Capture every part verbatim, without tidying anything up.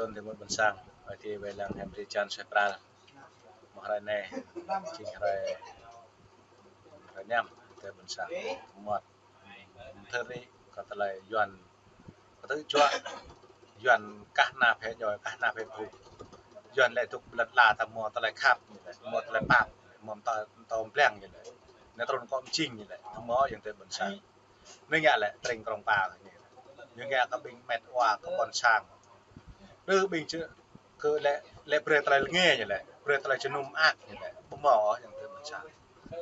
Ƀôn tơ mơ̆n ƀôn sang, ơi adai wai lăng hiam tri čan sui pral. Mơ̆ng hrơi anai, jing hrơi, hrơi năm, tơ ƀôn sang. Mơ̆t, thơ ri, kơ tơlơi Yuan, kơ tơlơi čuă, Yuan kah na phe joi, kah na phe phu. Yuan lĕ dŏ ƀơi lŏn ala ta mơ̆ tơlơi khăp, mơ̆ tơlơi pap, mơ̆ tơ, tơ blang ñu lĕ. Nê trôn kŏ mơjing ñu lĕ, tơ mơ̆ yang tơ ƀôn sang. Nê ngă lĕ tring krong pa ñu lĕ. Ñu ngă kơ ƀing met wa kơ ƀôn sang. Đơ ƀing čơ kơ lĕ, lĕ brơi tơlơi lĕ ngă ñu lĕ, brơi tơlơi čơnum ak ñu lĕ. Ƀu mơ̆ yang tơ ƀôn sang.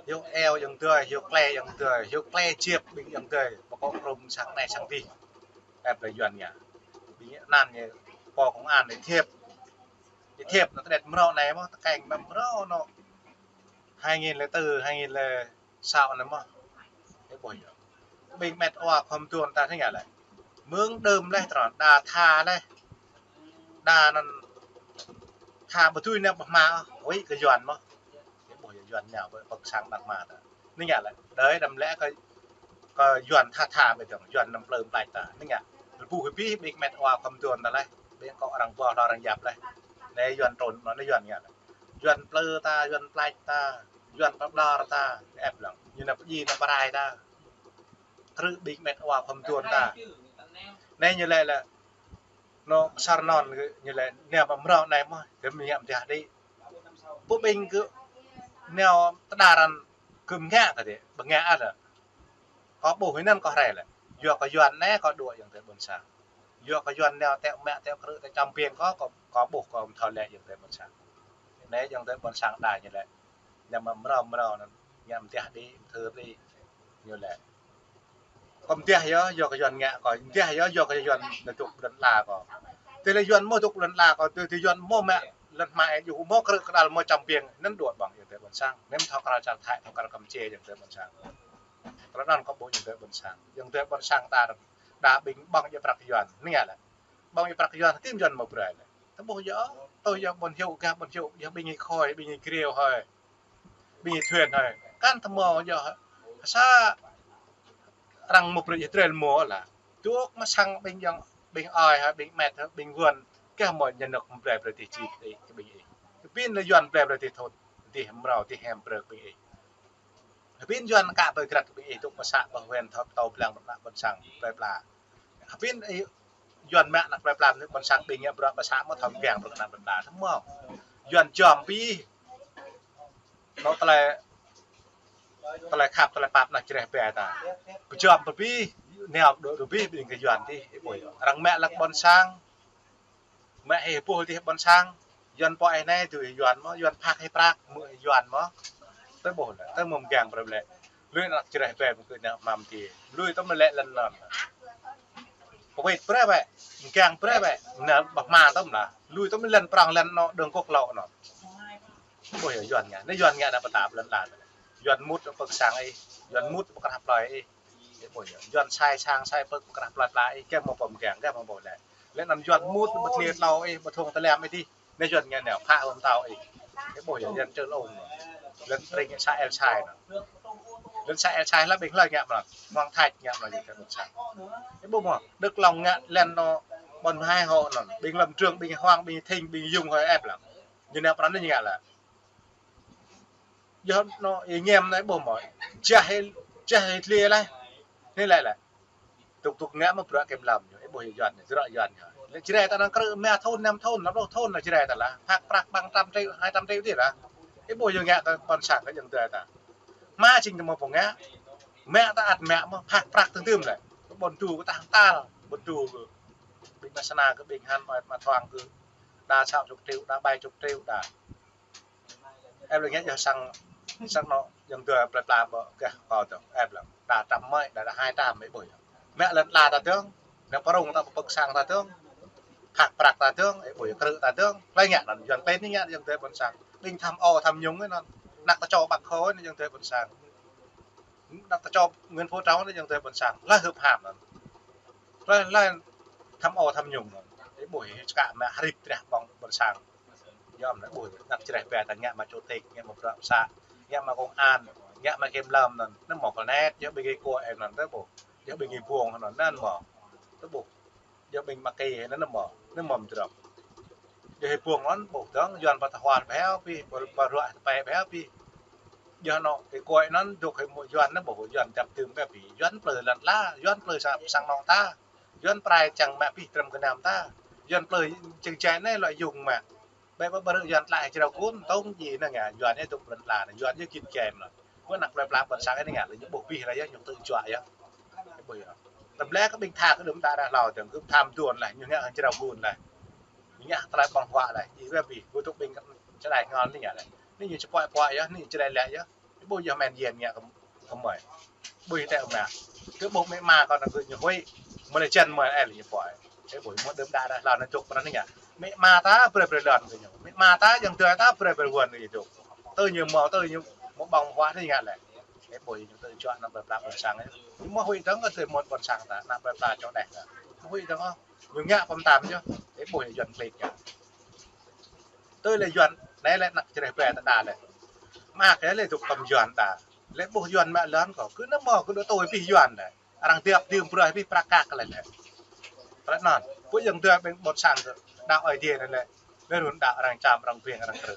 Hiu eo yang tơ, hiu klei yang tơ, hiu klei čep ƀing yang tơ. Pơkŏ krong sang anai sang adih. Ep lĕ Yuan ngă. Ƀing anăn ñu pô công an ñu thiep. Ñu thiep nô tơđet mrô anai mơ̆, tơkeng mă mrô nô. Hai nghìn lẻ tư, hai nghìn lẻ sáu anai mơ̆. Ê ƀuh yơh. Ƀing met wa khom tuôn ta thế ngă lĕ. Mơ̆ng đơm lĕ tròn, đa tha lĕ. Đa anăn tha ƀu tui nao ƀu hmâo, wĭ kơ Yuan mơ̆. Ê ƀuh yơh Yuan nao ƀơi pơk sang đah hmâo ta. Nê ngă lĕ. Đơi đăm lĕ kơ, kơ Yuan tha tha ƀơi dơ̆ng, Yuan năm plơ̆ plač ta. Nê ngă. Lơbuh hĭ ƀing met wa khom tuôn ta lĕ. Ƀing kŏ arăng ƀuh lŏ arăng yap lĕ. Nê Yuan trôn, nô nê Yuan ngă lĕ. Yuan plơ̆ ta, Yuan plač ta, Yuan pơƀlŏr ta, ep lăng. Ñu nao pơjing nao pơrai ta. Krư̆ ƀing met wa khom tuôn ta. Nê ñu lĕ lĕ. Nô sar non ñu lĕ nao pơ mrô anai mơ̆, tơm ñu mơdah đĭ. Pô ƀing kơ nao tơđa răn kơ ngă kơ đĭ, ƀu ngă ăt. Kơ ƀuh anăn kơ hrơi lĕ. Yua kơ Yuan anai kơ đuaĭ yang tơ ƀôn sang. Yua kơ Yuan nao tĕ mă tĕ krư̆ tĕ čăm piêng kơ, kơ, kơ ƀuh kơ mthâo lĕ yang tơ ƀôn sang. Nê yang tơ ƀôn sang đa ñu lĕ. Nao mă mrô mrô anăn. Ngă mơdah đĭ, mthưr đĭ. Ñu lĕ. Kơ mơdah yơh, yua kơ Yuan ngă kơ. Mơdah yơh, yua kơ Yuan nao dŏ ƀơi lŏn ala kơ. Tơlơi Yuan mơ̆ dŏ ƀơi lŏn ala kơ. Tơ, tơ Yuan mơ̆ mă lŏn hmâo ê, yua mơ̆ krư̆ kơđal mơ̆ čăm piêng. Anăn đuaĭ ƀơ̆ng yang tơ ƀôn sang. Nê mthâo kral čar Thái, thâo kral Kampuchia yang tơ ƀôn sang. Tơlơi anăn kơ ƀuh yang tơ ƀôn sang. Yang tơ ƀôn sang ta đa ƀing ƀơ̆ng djŏp prăk Yuan. Nê ngă lĕ. Ƀơ̆ng djŏp prăk Yuan, tơm Yuan mơ̆ brơi lĕ. Tơ ƀuh yơh, tơ yơh ƀôn hiu, gah ƀôn hiu, yơh ƀing ih khôi, ƀing ih griêu hơi. Ƀing ih thuyên hơi. Kăn tơ mơ̆ yơh, sa arăng mơ̆ brơi yơh trel mơ̆ lă. Dŏ mă sang ƀing yang, ƀing ơi hơi, ƀing met hơi, ƀing Yuan. Gah mơ̆ ñu nao mơ̆ brơi brơi tih čit ih, ƀing ih. Pin lĕ Yuan brơi brơi tih thôn, tih mrâo, tih hem brơi ƀing ih. Hơbĭn Yuan kă ƀơi grăt ƀing ih dŏ mă să ƀơi huyện thâo tơ blang ƀơi anăp ƀôn sang plơi pla. Hơbĭn ih Yuan mă anăp plơi pla ƀôn sang ƀing ngă bruă ƀơi să mơ̆ thâo mgang bruă anăp plơi pla. Tơ mơ̆ Yuan jom ƀing ih. Nô tơlơi, tơlơi khăp, tơlơi pap anăp čơreh ƀe ta. Pơjom ƀing ih, nao dŏ ƀing ih ƀing kơ Yuan tih, ih ƀuh yơh. Arăng mă lăng ƀôn sang. Mă hĭ ƀuh tih ƀôn sang, Yuan pô ih anai tui Yuan mơ̆, Yuan phak hĭ prăk, mơ̆ Yuan mơ̆. Tơ ƀuh lĕ, tơ mơ̆ mgang brơi lĕ. Lui anăp čơreh ƀe mơ̆ kơ nao mă tih. Lui tơm lĕ lăn anŭn. Pơwĭt brơi bĕ, mgang brơi bĕ, nao ƀă hmâo tơm lah. Lui tơm lăn prong lăn anŏ, dơ̆ng kŏk lŏ anŭn. Ƀuh yơh Yuan ngă, anai Yuan ngă anai pơtă lăn lăn. Yuan mŭt pơk sang ih, Yuan mŭt pơkrah plơi ih. Ih ƀuh yơh, Yuan sai sang sai pơk pơkrah plơi pla ih, gah mơ̆ pơm mgang, gah mơ̆ ƀuh lĕ. Lĕ anŭn Yuan mŭt ƀơi tliê tlâo ih, ƀơi thung tơlem ih tih. Anai Yuan ngă nao, phă ƀơi mơtâo ih. Ih ƀuh yơh, Yuan čơl ung anŭn. Lĕ tring sa el sai anŭn. Lĕ sa el sai lah ƀing hlơi ngă mơ̆n. Hmăng Thach ngă mơ̆n ñu kơ ƀôn sang. Ih ƀuh mơ̆, Đức Long ngă lĕ anŭn ƀôn hai hŏ anŭn. Ƀing Lâm Trường, ƀing Hoàng, ƀing Thinh, ƀing Dung hơi ĕp lăng. Ñu nao pran anai ñu ngă lĕ. Yơh anŭn ih ñem anai ƀuh mơ̆. Jah ih, jah ih tliê leh. Anai lĕ lĕ. Tŭk tŭk ngă mơ̆ bruă kiểm lâm ñu, ih ƀuh Yuan ñu, bruă Yuan ñu. Lĕ Jrai ta anŭn krư̆ rơma thŭn, năm thŭn, năm pluh thŭn lĕ Jrai ta lah. Phak prăk ƀăng trăm triệu, hai trăm triệu tih lah. Ih ƀuh yơh ngă kơ ƀôn sang kơ yang tơ ta. Mă jing tơ mơ̆ pô ngă. Mă ta ăt mă mơ̆ phak prăk tơm tơm lĕ. Kơ ƀôn tu kơ tah tal, ƀôn tu kơ. Ƀing mă sana kơ ƀing hăn mă, mă thuang kơ. Đa sa chục triệu, đa bảy chục triệu đa. Ĕp lăng ngă yơh sang, sang anŏ yang tơ plơi pla ƀơi gah kâo tơ, ĕp lăng. Đa trăm mơi, đa, đa hai trăm mơi ƀuh yơh. Mă lŏn ala ta dơ̆ng, nao pơrŭng ta pơk sang ta dơ̆ng, phak prăk ta dơ̆ng, ih ƀuh yơh krư̆ ta dơ̆ng. Hlơi ngă anŭn, Yuan klin ñu ngă yang tơ ƀôn sang. Ƀing tham ô tham nhũng anŭn, anăp tơčô Bác Hồ anŭn yang tơ ƀôn sang. Anăp tơčô Nguyễn Phú Trọng anŭn yang tơ ƀôn sang. Hlơi hưp ham anŭn. Hlơi, hlơi tham ô tham nhũng anŭn. Ih ƀuh yơh čơkă mă hrip treh ƀơ̆ng ƀôn sang. Yom anai ƀuh, anăp čơreh ƀe ta ngă mă chủ tịch, ngă mă bruă să, ngă mă công an, ngă mă kiểm lâm anŭn, anŭn mơ̆ kơ net, yơh ƀing ih kơ em anŭn tơ ƀuh, yơh ƀing ih buông anŭn, anŭn mơ̆, tơ ƀuh, yơh ƀing mă kơ anŭn mơ̆, anŭn mơ̆ mơdrŏng. Ih ƀuh anŭn ƀuh dơ̆ng, Yuan pơtơhuan ƀu heo pih, pơruă tơpai ƀu heo pih. Yua anŭn, ih kuai anŭn, dŏ hĭ mơ̆ Yuan anŭn ƀuh, Yuan čăp tơm ƀu pih, Yuan plư lŏn ala, Yuan plư sa pơsăng nong ta. Yuan pơrai čang mă pih trơm gơnam ta. Yuan plư čang čai anai lŏ yŭng mă. Ƀĕ ƀă ƀơrơ̆ Yuan tlaih jrao kun, tong ji anai ngă, Yuan anai dŏ plư lŏn ala anai, Yuan anai git gem anŭn. Ƀơi anăp plơi pla ƀôn sang anai ngă, lĕ ñu ƀuh pih lĕ yơh, ñu tŭ juă yơh. Ih ƀuh yơh. Tơm lĕ kơ ƀing tha kơ đưm đă ră hlâo tơm, kơ tham duôn lĕ, ñu ngă hăng jrao kun lĕ. Ñu ngă tơlơi ƀơ̆ng huă lĕ, ji wĕ pih, ƀu tŭ ƀing čơđai ngol anai ngă lĕ. Anai ñu čơpuai puai yơh, anai čơđai lĕ yơh. Ih ƀuh yơh mơ̆n Yuan ngă kơ, kơ mơi. Ƀuh yơh tơ̆ mơ̆. Kơ ƀuh mĕ ma kâo anŭn kơ ñu huĭ. Mơ̆ lĕ čan mơi ĕ lĕ ñu puai. Ih ƀuh mơ̆ đưm đă ră hlâo anai dŏ pơ anai ngă. Mĕ ma ta brơi brơi lŏn kơ ñu. Mĕ ma ta yang tui ta brơi brơi wơ̆n kơ ñu dŏ. Tui ñu mơ̆, tui ñu mơ̆ ƀơ̆ng huă anai ngă lĕ. Ih ƀuh ñu tŭ juă anăp plơi pla ƀôn sang yơh. Ñu mơ̆ huĭ dơ̆ng kơ tơlơi mơ̆n ƀôn sang ta, anăp plơi pla čô đeh ta. Mơ̆ huĭ dơ̆ng ôh. Ñu ngă pơm tam yơh. Ih ƀuh Yuan klĭ ngă. Tui lĕ Yuan, anai lĕ anăp čơđai ƀe ta đa lĕ. Mă kơ lĕ dŏ kơ Yuan ta. Lĕ ƀuh Yuan mă lŏn kâo, kơ anŭn mơ̆ kơ dŏ tui pih Yuan đa. Arăng tiăp tiơm brơi pih prăk kăk lĕ lĕ. Tơlơi anŭn, ƀu yang tui ƀing ƀôn sang kơ, đaŏ Ơi Adai anai lĕ. Lĕ run đaŏ arăng čăm arăng ƀing arăng krư̆.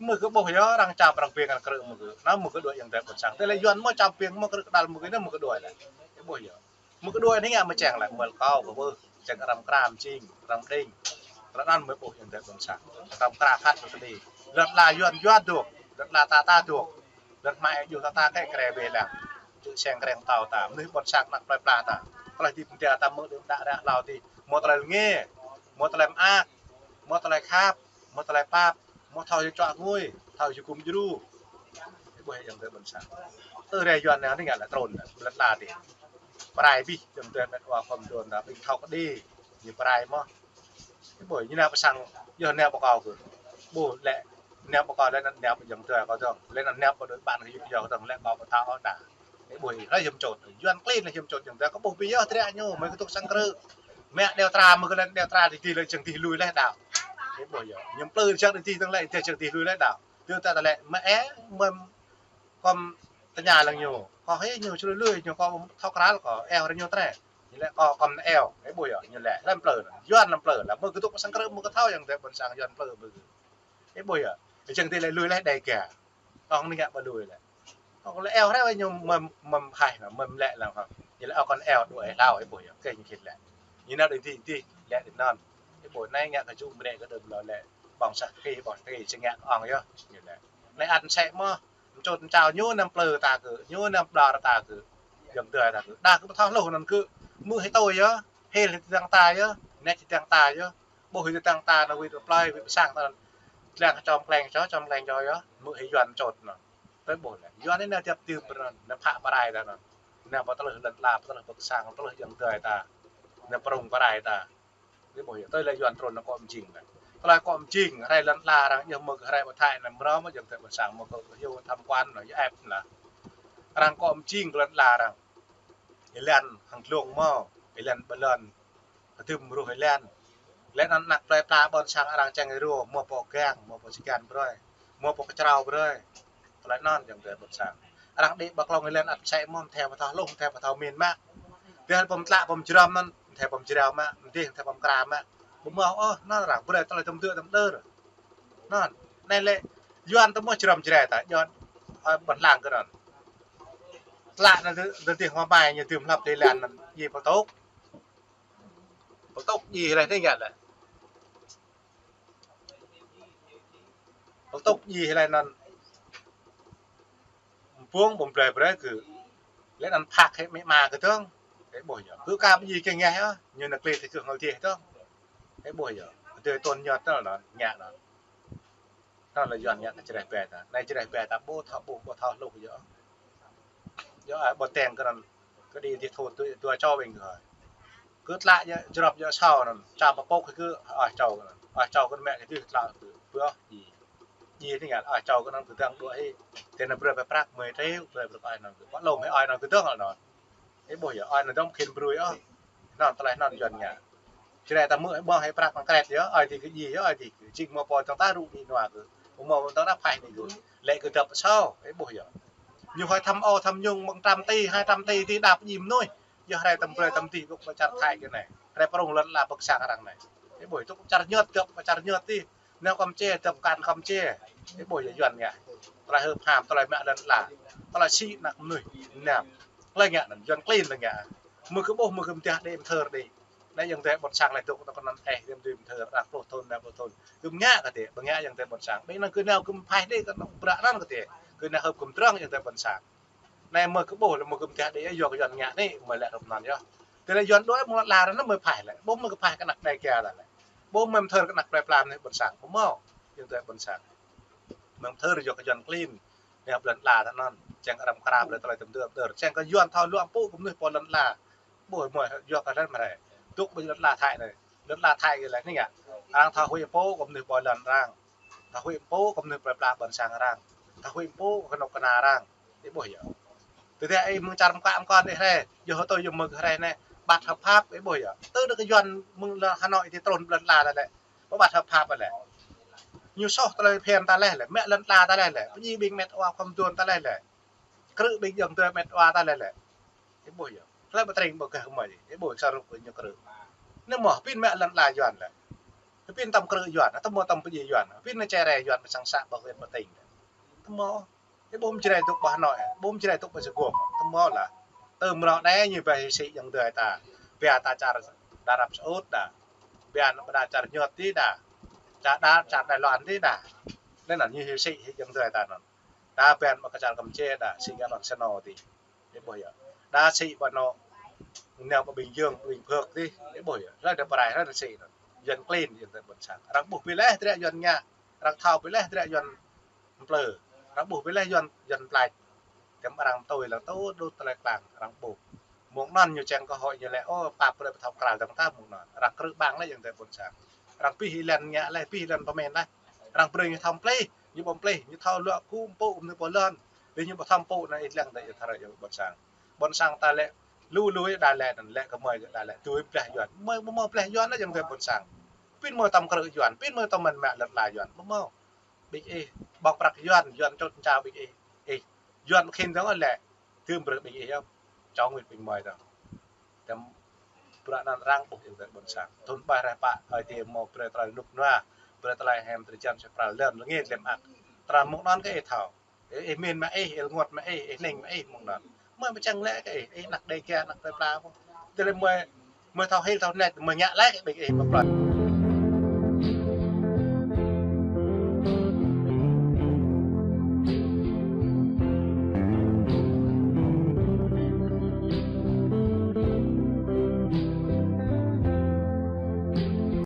Mơ̆ kơ ƀuh yơh arăng čăm arăng ƀing arăng krư̆ mơ̆ kơ. Anŭn mơ̆ kơ dŏ yang tui ƀôn sang. Tơlơi Yuan mơ̆ čăm ƀing mơ̆ krư̆ kơdăl mơ̆ kơ anŭn mơ̆ kơ dŏ lĕ. Ih ƀuh yơh. Mơ̆ kơ dŏ anai ngă mơ̆ čang lĕ, mơ̆ kâo kơ ƀuh, čang arăng kram čing, arăng đing. Tơlơi anŭn mơ̆ ƀuh yang tui ƀôn sang. Arăng kra phat kơ đi. Lŏn ala Yuan Yuan dŏ, lŏn ala ta ta dŏ. Lŏn hmai juh ta ta kĕ kre bê lăng. Čư̆ seng kreng tâo ta, mơnuih ƀôn sang anăp plơi pla ta. Tơlơi dĭ pơtia ta mơ̆ đưm đă ră hlâo dih. Mơ̆ tơlơi lĕ ngă, mơ̆ tơlơi mơak, mơ̆ tơlơi khăp, mơ̆ tơlơi pap, mơ̆ thâo yua čuă ngui, thâo yua gum djru. Ih ƀuh yang tui ƀôn sang. Tơlơi Yuan anai ngă lĕ trŭn, lŏn ala dih. Pơrai pih, yang tui met wa khŏm trŭn ta, ƀing thâo kơđi, ñu pơrai mơ̆. Ih ƀuh, ñu nao pơ sang, yơh nao pơ kâo kơ. Ƀuh lĕ, nao pơ kâo lĕ anŭn nao pơ yang tui kâo dơ̆ng. Lĕ anŭn nao pơ đôi ƀan kơ yŭ yơh dơ̆ng, lĕ kâo pơthâo ôh đa. Ih ƀuh, hrơi hiam čôt. Yuan klĭ anai hiam čôt yang tui, kâo ƀuh pih yơh triă ñu, mơi kơ tŭk sang krư̆. Mă đeo tra mơ̆ kơ lĕ đeo tra dih dih lĕ čang dih lui lĕ đaŏ. Ih ƀuh yơh. Ñu plư čang dih dih dơ̆ng lĕ, dih čang dih lui lĕ đaŏ. Tui ta ta lĕ, mă ĕ, mơ̆ kŏm tơña lăng ñu. Kâo hĭ ñu ču lui lui, ñu kâo thâo krăl kâo, eo ră ñu trĕ. Ñu lĕ kâo kŏm eo, ih ƀuh yơh, ñu lĕ, lăm plư, Yuan lăm plư, lăm mơ̆ kơ tŭk sang krư̆ mơ̆ kơ thâo yang tui ƀôn sang Yuan plư mơ̆ kơ. Ih ƀuh yơh, čang dih lĕ lui lĕ đe ga. Ong anai ngă ƀu lui lĕ. Ong lĕ eo hrơi wai ñu mơ̆m, mơ̆m haih, mơ̆m lĕ lăm hŏ. Ñu lĕ ơ kŏn eo đuaĭ hlâo, ih ƀuh yơh, kơ ñu khĭn lĕ. Ñu nao dih dih, dih lĕ dih anŭn. Ih ƀuh anai ngă kơ jŭ mơnĕ kơ đưm lŏ lĕ. Ƀơ̆ng sah kơ kơ, ƀơ̆ng sah kơ, čang ngă kơ ong yơh, ñu lĕ. Anai ăn sĕ mơ̆. Mơčôt mơčao ñu anăm plư ta kơ, ñu anăm pơđar ta kơ. Yang tui ta kơ. Đa kơ pơthâo hluh anŭn kơ. Mơ̆ hĭ tui yơh, hil hĭ tơdang ta yơh, net hĭ tơdang ta yơh. Ƀuh hĭ tơdang ta anŭn wĭt plơi, wĭt pơ sang ta anŭn. Tlang čom kleng čô, čom kleng čô yơh. Mơ̆ hĭ Yuan mơčôt anŭn. Tui ƀuh lĕ. Yuan anai nao tiăp tiơm brơi anŭn, nao phă pơrai ta anŭn. Nao pơtơlưh lŏn ala, pơtơlưh pơ sang, pơtơlưh yang tui ta. Nao pơrŭng pơrai ta. Ih ƀuh yơh, tơlơi Yuan trŭn anŭn kơ mơjing anai. Tơlơi kơ mơjing, hrơi lŏn ala arăng yơh mơ̆ kơ hrơi pơthai anai mrâo mơ̆ yang tui ƀôn sang mơ̆ kơ yua tham quan anai, yua ĕp anai. Arăng kơ mơjing kơ lŏn ala arăng. Ih lăng hăng dlông mơ̆, ih lăng ƀơi lŏn. Kơdŭm ruh ih lăng. Lĕ anŭn anăp plơi pla ƀôn sang arăng čang ih ruh, mơ̆ pơ gang, mơ̆ pơ čơgan brơi. Mơ̆ pơ kơčrâo brơi. Tơlơi anŭn yang tui ƀôn sang. Arăng đĭ ƀơi klŏng ih lăng ăt sĕ mơ̆, mơ̆ thâo pơthâo hluh, mơ̆ thâo pơmĭn mă. Tơl pơm tlă pơm jrăm anŭn, mơ̆ thâo pơm jrao mă, mơ̆ dih, mơ̆ thâo pơm kra mă. Ƀu mơ̆ ôh, anŭn arăng brơi tơlơi tơm dơ̆ tơm đơr. Anŭn, anai lĕ, Yuan tơmơ̆ jrăm jrai ta, Yuan, ơ, ƀơ̆ng lăng kơ anŭn. Tlă anŭn dih, dih hmâo mai ñu tơm hlăp tơlơi anŭn, ji pơtŭk. Pơtŭk ji hlơi anai ngă lĕ. Pơtŭk ji hlơi anŭn. Ƀơ̆ng ƀơ̆ng brơi brơi kơ. Lĕ anŭn phak hĭ mĕ ma kơ dơ̆ng. Ih ƀuh yơh. Kơ kăm ji kơ ngeh yơh. Ñu nao klĭ tơ kơ ngol dih dơ̆ng. Ih ƀuh yơh. Tui tŭn ñot tơl anŭn, ngă anŭn. Anŭn lĕ Yuan ngă kơ čơđai ƀe ta. Anai čơđai ƀe ta ƀu thâo ƀuh, ƀu thâo hluh yơh. Yơh, ơ, ƀu teng kơ anŭn. Kơ đĭ dih thun tui, tui čô ƀing kơ. Kơ tlă yơh, jrŏp yơh sao anŭn. Čăm pơpŭk kơ, ơ, čô kơ anŭn. Ơ, čô kơ mĕ kơ dih tlă kơ. Ƀuh, ji. Ji anai ngă, ơ, čô kơ anŭn kơ dơ̆ng đuaĭ hĭ. Tơl anŭn brơi pơprăk mơi triu, brơi brơi ơi anŭn kơ. Pơlom hĭ ơi anŭn kơ dơ̆ng anŭn. Ih ƀuh yơh, ơi anŭn dơ̆ng khĭn brơi ôh. Anŭn tơlơi anŭn Yuan ngă. Čơđai ta mơ̆ ƀơ̆ng hĭ prăk mơ̆ng kret yơh, ơi dih kơ ji yơh, ơi dih kơ jing mơ̆ pô tơ̆ng ta rŭ đĭ nua kơ. Mơ̆ mơ̆ tơ̆ng ta phaih đĭ kơ. Lĕ kơ dăp asâo, ih ƀuh yơh. Ñu hơi tham ô tham nhũng mơ̆ng trăm ti, hai trăm ti dih đăp ji mơnuih. Yơh hrơi tơm brơi tơm dih dŏ pơ čar Thái kơ anai. Hrơi pơrŭng lŏn ala pơ sang arăng anai. Ih ƀuh yơh, dŏ pơ čar ñot, dŏ pơ čar ñot dih. Nao Kampuchia, dŏ kơ Kampuchia. Ih ƀuh yơh Yuan ngă. Tơlơi hơp ham, tơlơi mă lŏn ala. Tơlơi sĭ ană mơnuih Việt Nam. Tơlơi ngă anŭn, Yuan klin tơlơi ngă. Mơ̆ kơ ƀuh, mơ̆ kơ mơdah đĭ mơthơr đĭ. Anai ayŏng adơi ƀôn sang laih dŏ tơ kơnăn eh, đĭ mơthơr, arăng pluh thŭn, rơma pluh thŭn. Kơ mơñă kơ tơlơi, ƀu ngă ayŏng adơi ƀôn sang. Ƀing anŭn kơ nao kơ mơphai đĭ, kơ anŭn bruă anŭn kơ tơlơi. Kơ nao hơp kơ mơdrŏng ayŏng adơi ƀôn sang. Anai mơ̆ kơ ƀuh, mơ̆ kơ mơdah đĭ, yua kơ Yuan ngă anai, mơ̆ lĕ rŏm anŭn yơh. Tơlơi Yuan đuaĭ mơ̆ lŏn ala anŭn mơ̆ phai lĕ. Ƀuh mơ̆ kơ phai kơ ană đe kia ta lĕ. Ƀuh mơ̆ mơthơr kơ ană plơi pla anai ƀôn sang. Ƀu hmâo, ayŏng adơi ƀôn sang. Mơ̆ mơthơr yua kơ Yuan klin. Nao lŏn ala ta anŭn, čang arăng kra brơi tơlơi tơm dơr dơr. Čang kơ Yuan thâo luă pơpŭ kơ mơnuih pô lŏn ala. Ƀuh mơ̆ yua kơ lŏn mơ̆ rĕ. Dŏ ƀơi lŏn ala Thái anai. Lŏn ala Thái kơ lĕ anai ngă. Arăng thâo huĭ pơpŭ kơ mơnuih pô lŏn arăng. Thâo huĭ pơpŭ kơ mơnuih plơi pla ƀôn sang arăng. Thâo huĭ pơpŭ kơ kơnuk kơna arăng. Ih ƀuh yơh. Tơdah ih mơ̆ng čar mơkă mơkŏn ih rai, yơh hơtui yơh mơ̆ kơ rai anai, ƀăt hợp pháp, ih ƀuh yơh. Tơdah kơ Yuan mơ̆ng lŏn Hà Nội ti trŭn lŏn ala anai lĕ, ƀu ƀăt hợp pháp lĕ. Ñu soh tơlơi phiăn ta laih lĕ, mă lŏn ala ta laih lĕ, pơdjai ƀing met wa khŏm duôn ta laih lĕ. Krư̆ ƀing ayŏng adơi met wa ta laih lĕ. Ih ƀuh yơh. Tơlơi ƀu tring ƀu gah kơmơi, ih ƀuh sa rup ñu krư̆. Anai mơ̆, pin mă lŏn ala Yuan lĕ. Pin tơm krư̆ Yuan, tơm mơ̆ tơm pơdjai Yuan, pin anai čơrai Yuan pơ sang să ƀơi huyện Bát Tinh. Tơm mơ̆. Ih ƀuh mơ̆ Jrai dŏ ƀơi Hà Nội, ƀuh mơ̆ Jrai dŏ ƀơi Sài Gòn, tơm mơ̆ lah. Tơm mơ̆ anai ñu ƀai hĭ sĭ ayŏng adơi ta. Ƀiă ta čar Arab Saudi đa. Ƀiă anŭn ƀôdah čar Nhật đĭ đa. Čar đa, čar Thái Lan đĭ đa. Anŭn anŭn ñu hĭ sĭ hĭ ayŏng adơi ta anŭn. Đa ƀiă ƀơi kơ čar Kampuchia đa, sĭ gah lŏn sơnô đĭ. Ih ƀuh yơh. Đa sĭ ƀơi anŭn, nao ƀơi Bình Dương, Bình Phước đĭ. Ih ƀuh yơh. Hlơi đa pơrai, hlơi đa sĭ anŭn. Yuan klin, ayŏng adơi ƀôn sang. Arăng ƀuh ƀiă laih tơlơi Yuan ngă. Arăng thâo ƀiă laih tơlơi Yuan mplư. Arăng ƀuh ƀiă laih Yuan, Yuan plač. Tơm arăng tui lăng tui đut tơlơi klang arăng ƀuh. Mơ̆ng anŭn ñu čang kơ hơi ñu lĕ, ơ, pap brơi pơthâo kral dơ̆ng ta mơ̆ng anŭn. Arăng krư̆ ƀang laih ayŏng adơi ƀôn sang. Arăng pĭ hĭ lŏn ngă laih, pĭ hĭ lŏn pơmĭn laih. Arăng brơi ñu thâo plih, ñu ƀu plih, ñu thâo luă gŭ pơpŭ kơ mơnuih pô lŏn. Ƀing ñu ƀu thâo pơpŭ anŭn ih lăng đa yơh tơlơi yơh ƀôn sang. Ƀôn sang ta lĕ, lu lu đa lĕ anŭn lĕ kơ mơi đa lĕ tui plah Yuan. Mơi ƀu hmâo plah Yuan laih ayŏng adơi ƀôn sang. Pin mơi tơm krư̆ Yuan, pin mơi tơm mơ̆n mă lŏn ala Yuan. Ƀu hmâo. Ƀing ih, ƀơ̆ng prăk Yuan, Yuan čŏt čao ƀing ih. Ih, Yuan ƀu khĭn dơ̆ng lĕ, tơm brơi ƀing ih yơh, čŏng wĭt ƀing mơi dơ̆ng. Tơm bruă anŭn arăng ƀuh ayŏng adơi ƀôn sang. Thŭn ƀai rai pă, Ơi Adai mơ̆ brơi tơlơi rơnŭk rơnua, brơi tơlơi hiam drơi jăn sĕ pral lŏn lơngit lĕ mơak. Tơdang mơ̆ng anŭn kơ ih thâo. Ih, ih min mă ih, ih rơngot mă ih, ih ning mă ih mơ̆ng anŭn. Mơi ƀu čang lĕ kơ ih, ih ană đe kia, ană plơi pla ƀuh. Tơlơi mơi, mơi thâo hil thâo net, mơi ngă lĕ kơ ƀing ih mơ̆ plơi.